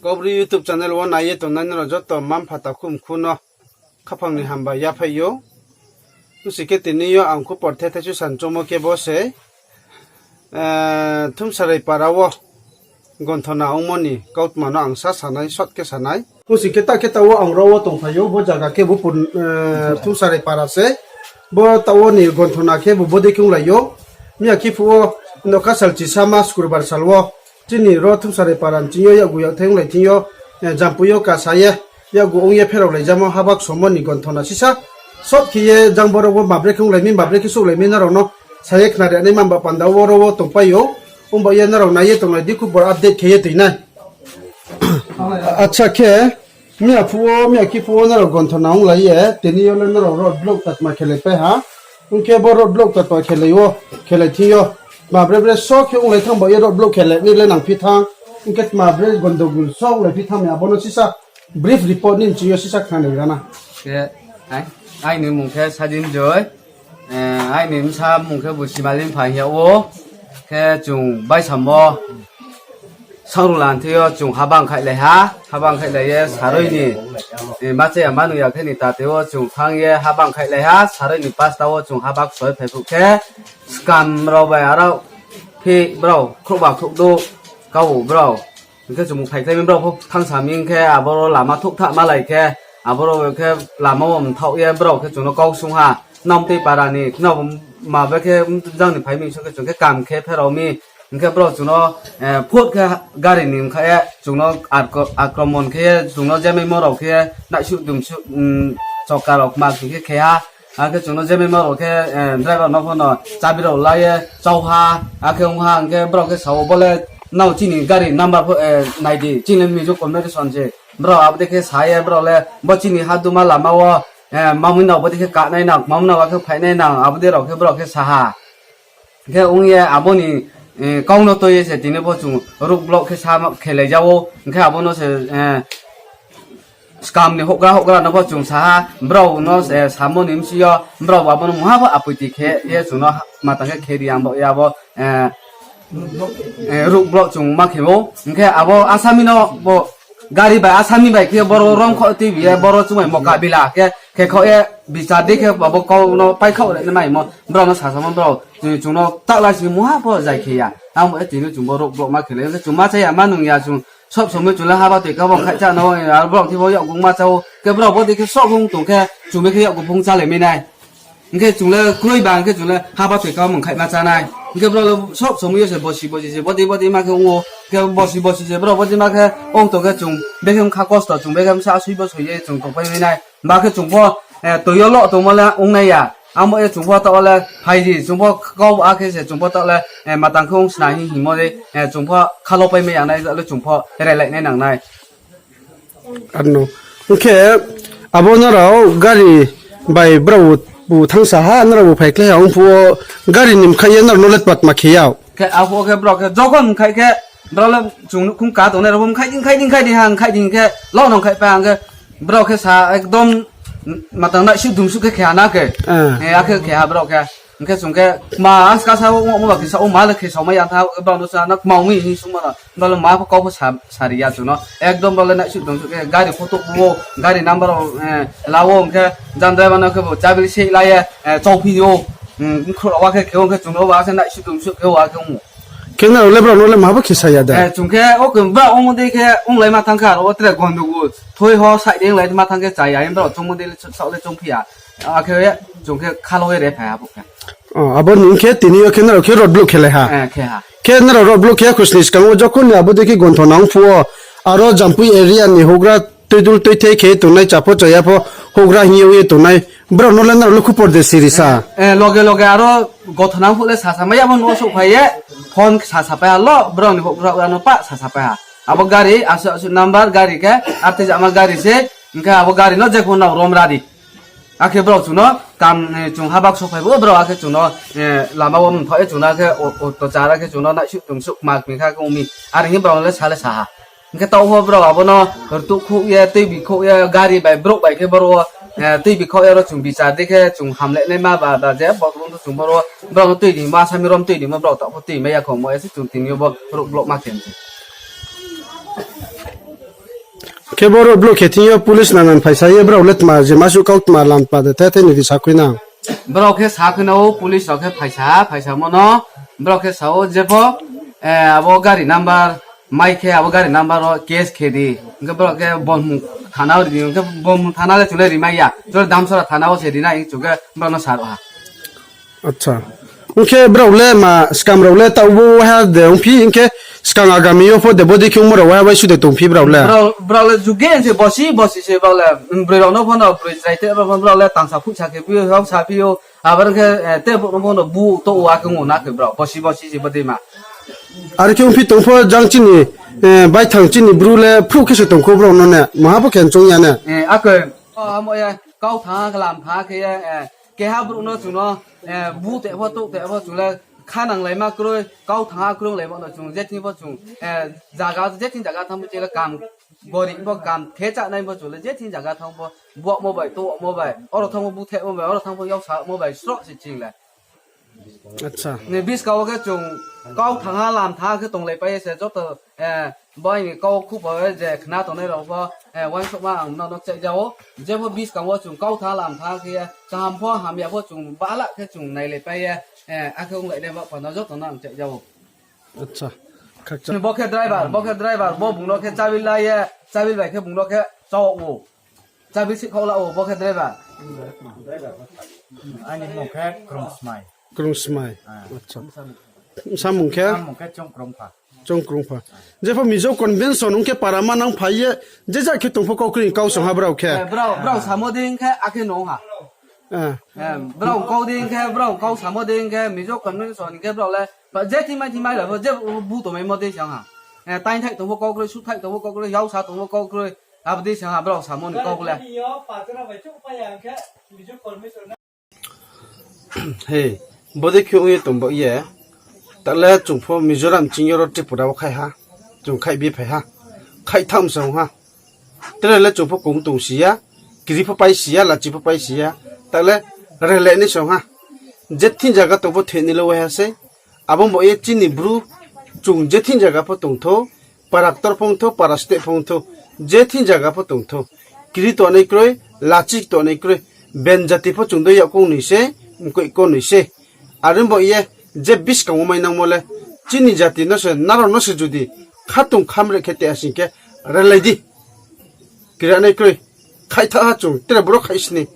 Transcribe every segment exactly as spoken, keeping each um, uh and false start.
Kaubru YouTube channel wo nai ye tongnai nrao joto mma-mpha takhu mkhu no khaphang ni hambai yaphai ou. Ongsi khe tini yo ang khupor the thaisu sanchomo khe bo se, Thumsarai para wo gonthona ongmo ni kautma no ang sa sanai, short khe sanai. Ongsi khe ta khe taoh wo ang rao wo tongphai ou, bo zaga khe bo pur-, Thumsarai para se. Bo taoh wo ni gonthona khe bo bodei khe onglai ou. Miya khe phuh wo nokha sal chisa ma Sukrubar sal wo chini ro Thumsarai para ni ching yo yakgu yakthai onglai thing yo, jampui yo kasa ye, yakgu ong ye pherao laijamo habak somo ni gonthona sisa. Short khe ye jang boro wo mabre khe onglai mi, mabre khe souhlai mi nrao no sa ye khnari nai ma ba panda wo ro wo tongpai ou. Ongba ye nrao nai ye tonglai di, khupor update khe ye toi nai. Acha khe, miya phuh wo, miya khe phuh wo nrao gonthona onglai ye, tini yo le nrao road block tatma khelaipai ha. Ong khe bo road block tatma khelai wo, khelai thing yo, tma bre bre so khe onglai thanng ba ye road block khelai ni le nangphi thanng. Ong khe tma bre gondogul so onglai phi thanng mi, abo no sisa brief report ni ching yo sisa khnanai rana. Khe, aini mmung khe Sadin Joy, aini bsa mmung khe bo Simalin phai hing ya ou. Khe chung baisamo Sangrula thing yo chung habang khaihlai ha, habang khaihlai ye saroi ni, ma chaya ma nung ya khe ni tate wo chung thanng ye habang khaihlai ha, saroi ni pasta wo chung habak soi phai phuh khe, scam rao bai aro phi brao khrouhba khrouhdouh, kau brao. Hing khe chung phaikhlai mi brao pho thanngsa mi hing khe aboro lama thouh tha malai khe, aboro khe lama wo mthaoh ye brao khe chung no kau sung ha, nrao mtui para ni, nrao ma bai khe jang ni phai mi so khe chung khe kam khe pherao mi. Hing khe brao chung no, phut khe gari ni mkha ye chung no akromon khe ye chung no jemaimo rao khe ye naisuh dumsuh, choka rao kma khe khe khe ha. Akhe chung no jemaimo rao khe, driver no pho no chabi rao la ye chau ha, akhe ong ha, hing khe brao khe sa ou, bo le nrao chini gari number pho, nai di, chini mizu combination se. Brao abo dei khe sa ye brao le bo chini haduma lama wo, mamui nrao bo dei khe kanai nang, mamui nrao akhe phainai nang, abo dei rao khe brao khe sa ha. Khe ong ye abo ni kau no tui ye se tini pho chung road block khe sa khelai ja ou, hing khe abo no se, scam ni houhgra houhgra no pho chung sa ha, brao no samo ni bsing yo, brao abo no mungha pho apuiti khe ye chung no matang khe khe ri ang bo ye abo, road block chung ma khe ou. Hing khe abo asami no bo gari bai asami bai khe boro romkhaoh tuibi ye boro chumai mokabila khe, khe khaoh ye bichar di khe abo kau no paikhaoh le maimo, brao no sasamo brao chung no takla si mungha pho zai khe ya. Abo ye tini chung bo road block ma khe le, hing khe chung ma chaya ma nung ya chung sob somoi chung le haba toi kabo khaih cha no, aro brao thi pho yakgu ma cha ou, khe brao bo dei khe sob hung tong khe chung bai khe yakgu phung chálai mai nai. Hing khe chung le kroi ba hing khe chung le haba toi kabo mung khaih ma chá nai. Hing khe brao le sob somoi yo se bosi bosi se bodei bodei ma khe ong ou. Khe bosi bosi se brao bodei ma khe ong tong khe chung bekhe bkha kosto, chung bekhe bsa sui bo soi ye chung tongpai mai nai. Ba khe chung pho, toi yo lo tongmo le ong nai ya. Abo ye chung pho taoh le phai di, chung pho kau akhe se chung pho taoh le, matang khe ong sna hing hingmo dei, chung pho khalopai mai ya nai, taoh le chung pho relai nai nang nai. Hing khe abo nrao gari bai brao bu thanngsa ha, nrao bu phaikhlai ha, ong phuh wo gari ni mkhaih ye nrao no le tma tma khe yag. Khe abo khe brao khe jokhon mkhaih khe brao le chung nuhkhung ka tongnai rao pho mkhaih di, mkhaih di, mkhaih di ha, mkhaih di hing khe lo no mkhaihpai ha hing khe brao khe sa ekdom matang naisuh dumsuh khe khe ha na khe. Akhe khe ha brao khe. Hing khe chung khe ma aska sa wo ongmo ba khe sa ou, ma le khe saomai ya tha, brao no sa na kmao mi hing sungmo no. Brao le ma pho kau pho sari ya chung no. Ekdom brao le naisuh dumsuh khe gari photo bu ou, gari number rao la ou, hing khe jang driver no khe bo chabil sei la ye, chauphi ou. Bkhrouh rao wa khe khe ou, hing khe chung no ba se naisuh dumsuh khe ou, akhe ong ou. Khe nrao le brao no le ma bo khe sa ya da? Chung khe o khe brao ongmo dei khe onglai ma thanng khe aro o tre gondogul thoi ho side onglai ma thanng khe cha ya, brao chungmo dei le saoh le chungphi ya. Akhe chung khe khalo ye re phai ha bo khe. Abo ni hing khe tini yo khe nrao khe road block khelai ha. Khe nrao road block khe ya khusni skang wo jokhon ni abo dei khe gonthona ong phuh wo, aro Jampui area ni houhgra tuidul tuithei khe tongnai, cha pho cha ya pho houhgra hing ye ong ye tongnai, brao no le nrao le khupor de siri sa? Loge loge aro gonthona ong phuh le sasa mai ya, abo no souhphai ye phone sasa pai ha lo, brao ni houhgra no pah sasa pai ha. Abo gari asuh asuh number gari khe, artei jama gari se, hing khe abo gari no je pho nrao rom ra di. Akhe brao chung no kam, chung habak souhphai bo brao akhe chung no lama wo mthaoh ye chung no akhe auto chara khe chung no naisuh tongsuh kma kmi kha khe ong mi. Are hing ye brao no le sa le sa ha. Hing khe taoh pho brao abo no rtuh khouh ye, tuibi khouh ye, gari bai brouh bai khe boro wo, tuibi khouh ye ro chung bichar dei khe chung hamlai nai ma ba, ba je bo chung boro wo brao no tui di ma, asami rom tui di ma, brao taoh pho tui mai ya kho mo ye se chung tini yo bo road block ma khe se. Khe boro brouh khe thing yo police nanan phaisa ye brao le tma je masuh kau tma lam tma de the the ni ri sakhui na. Brao khe sakhui na o police rao khe phaisa, phaisa mo no. Brao khe sa o jepho, eh, abo gari number, mai khe abo gari number wo case khe di. Hing khe brao khe Bonmung thana wo ri di, hing khe Bonmung thana le chung le rimai ya. Chung le Damsara thana wo se ri na, hing chung khe brao no sa rao ha. Acha. Hing khe brao le ma skam rao le taoh bo waiha de ongphi, hing khe skang agami yo pho de bodei khe ongmo rao waiha waisu de tongphi brao le. Brao, brao le juge se bosi, bosi se brao le, broi rao no pho no, broi chrai te rao pho brao le tangsa phuhsa khe phi yo, hao sa phi yo, abar khe, eh, te bo no pho no bu to wa khe ong na khe brao, bosi, bosi se bodei ma. Are khe ongphi tong pho jang chini, eh, baithang chini bru le phruh khe se tong kho brao no ne, maha pho khe choung ya ne. Eh, akhe, o, amo ye, kau thanng ha khe lam thanng ha khe ye, eh, keha brouh no chung no, eh, bu te pho, touh te pho chung le kha nanglaima kroi, kau thanng ha kroi onglai bo no chung, je thing pho chung, eh, zaga, je thing zaga thanng pho chung le kam, gorib pho kam khe chánai pho chung le, je thing zaga thanng pho, buahmo bai, touhmo bai, oro thanng pho bu thehmo bai, oro thanng pho yausa mo bai, sroh se ching le. Acha. Ni buskang wo khe chung kau thanng ha, lam thanng ha khe tonglaipai ye se joto, eh, bo aini kau khupho je khna tongnai rao pho, eh, uaingsouhma ang no no kchaih ja ou. Jepho buskang wo chung kau thanng ha, lam thanng ha khe ye, kaham pho hamya pho chung bahala khe chung nailaipai ye, eh, akhe onglai nai ba pha no joto no ang kchaih ja ou. Acha. Khakchang. Bo khe driver, bo khe driver, bo bung no khe chabil la ye, chabil bai khe bung no khe chao ou. Chabil si khau la ou, bo khe driver. Aini mung khe Krungsmai. Krungsmai. Ah. Acha. Samung khe? Samung khe Chongkrungpha. Chongkrungpha. Jepho Mizo convention ong khe para manang phai ye, je ja khe tong pho kau kroi kau song ha brao khe. Eh, brao, brao samo dei khe akhe no ha. Eh. Eh, brao kau dei khe, brao kau samo dei khe, Mizo convention khe brao le, ba je thimai thimai la, je bu tongmaimo dei song ha. Eh, taingthaih tong pho kau kroi, suthaih tong pho kau kroi, yausa tong pho kau kroi, abo dei song ha brao samo ni kau le. He, bodei khe ong ye tong baoh ye, taoh le chung pho Mizoram ching yo ro Tripura wo khai ha, chung khaih bi phai ha, khaih thaoh msong ha. Tre le chung pho kong tong si ya, kri pho pai si ya, lachi pho pai si ya, taoh le rele nai song ha. Je thing zaga tong pho thoi ni le waiha sei, abo baoh ye chini bru chung je thing zaga pho tong thou, para ktor pho ong thou, para state pho ong thou, je thing zaga pho tong thou, kri tongnai kroi, lachi tongnai kroi, ben jati pho chung dei yag kong noi sei, mkoih kong noi sei. Are baoh ye je buskang wo mainangmo le, chini jati no se, nrao no se judi khatong khamre khe te asing khe relai di. Kri nai kroi, khaih thaoh ha chung, tre brouh khaih sni.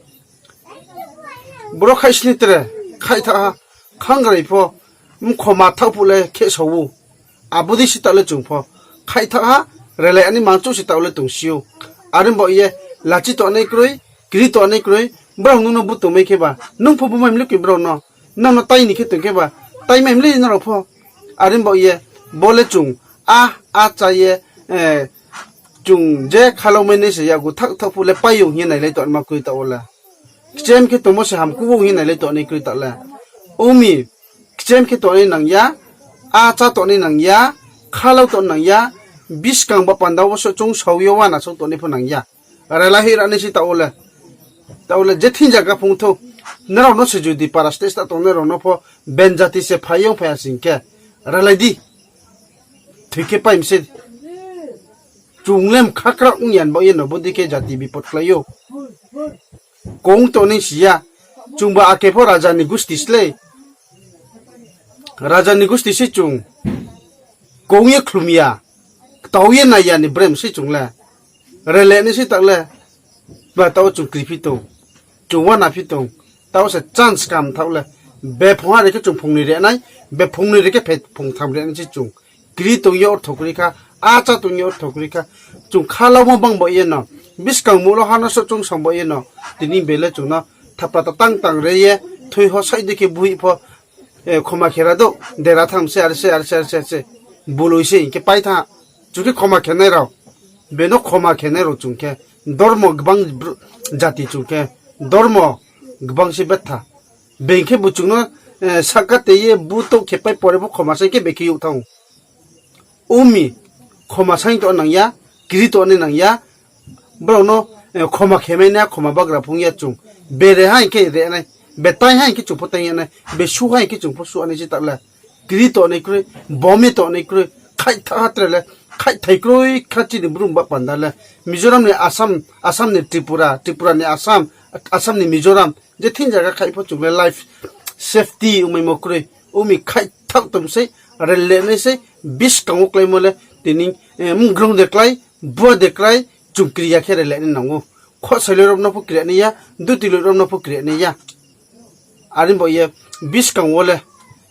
Brouh khaih sni tre, khaih thaoh ha, khangrai pho, mkhoma thaoh phuh le khe sa ou. Abo dei si taoh le chung pho khaih thaoh ha, relai ani mangchouh si taoh le tong si ou. Are baoh ye, lachi tongnai kroi, kri tongnai kroi, brao nung no bu tongmai khe ba, nung pho bu mai mle koi brao no, nang no tai ni khe tong khe ba, tai mai mle nrao pho. Are baoh ye, bo le chung, a, a cha ye, eh, chung je khalao mai nai se yakgu thaoh thaoh phuh le pai yo hing ye nailai tongma kroi taoh wo le. Kchem khe tongmo se hamkuh ou hing ye nailai tongnai kroi taoh le. Ong mi, kchem khe tongnai nang ya, a cha tongnai nang ya, khalao tong nang ya, buskang ba panda wo se chung sao yo uana sao tongnai pho nang ya. Relai hi ra nai se taoh wo le. Taoh wo le je thing zaga pho ong thou. Nrao no se judi para state sta tongnai rao no pho ben jati se phai yo phai ya sing khe, relai di. Thoi khe pai mi se. Chung le mkha krak ong ya ni baoh ye no bodei khe jati bipot khlai ou. Kong tongnai si ya. Chung ba ake pho raja ni gusti slei. Raja ni gusti se chung. Kong ye khlum ya. Ktao ye nai ya ni brem se chung le. Rele nai se taoh le. Ba taoh chung kriphi tong. Chung uana phi tong. Taoh se chance kam thaoh le. Bephung ha re khe chung phungnoi re nai. Bephungnoi re khe phe phungtham re nai se chung. Kri tong ye ortho kroi kha. A cha tong ye ortho kroi kha. Chung khalamo bang baoh ye no. Buskang mulo ha no so chung song baoh ye no. Tini bele chung no thapra ta tang tang re ye. Thui ho sai de khe buhi pho. Eh, khoma khe ra dou, dera tham se, are se, are se, are se, are se. Buloi se, hing khe pai tha. Chung khe khoma khe nai rao. Beno khoma khe nai rao chung khe. Dormo gbang br-, jati chung khe. Dormo gbang se betha. Beng khe bu chung no, eh, sahka te ye bu touh khe pai pore pho khoma sai khe bekhe youh thanng ou. Ong mi, khoma saing tongnai nang ya, kri tongnai nang ya, brao no, eh, khoma khe mai nai, khoma bagra phung ya chung. Bere ha hing khe re nai, betai ha hing khe chung pho tai ya nai, besu ha hing khe chung pho su nai se taoh le. Kri tongnai kroi, bom ye tongnai kroi, khaih thaoh ha tre le, khaihthai kroi kha chini Bru ba panda le. Mizoram ni Assam, Assam ni Tripura, Tripura ni Assam, Assam ni Mizoram, je thing zaga khaih pho chung le life safety ongmaimo kroi. Ong mi khaih thaoh tong sei, rele nai sei, buskang wo kláimo le, tini, mgrong de klái, bua de klái, chung kri ya khe rele nai nang ou. Khohsailoi rao no pho kri nai ya, dutiloi rao no pho kri nai ya. Are bo ye, buskang wo le,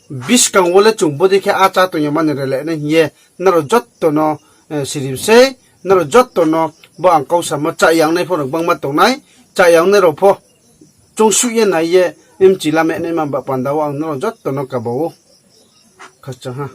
buskang wo le chung bodei khe achá tong ya mani rele nai hing ye, nrao joto no, siri sei, nrao joto no bo ang kau samo chayang nai pho rao gbangma tongnai, chayang nai rao pho, choungsuh ye nai ye, mchi lame naima ba panda wo ang nrao joto no kaba ou. Khakchang ha.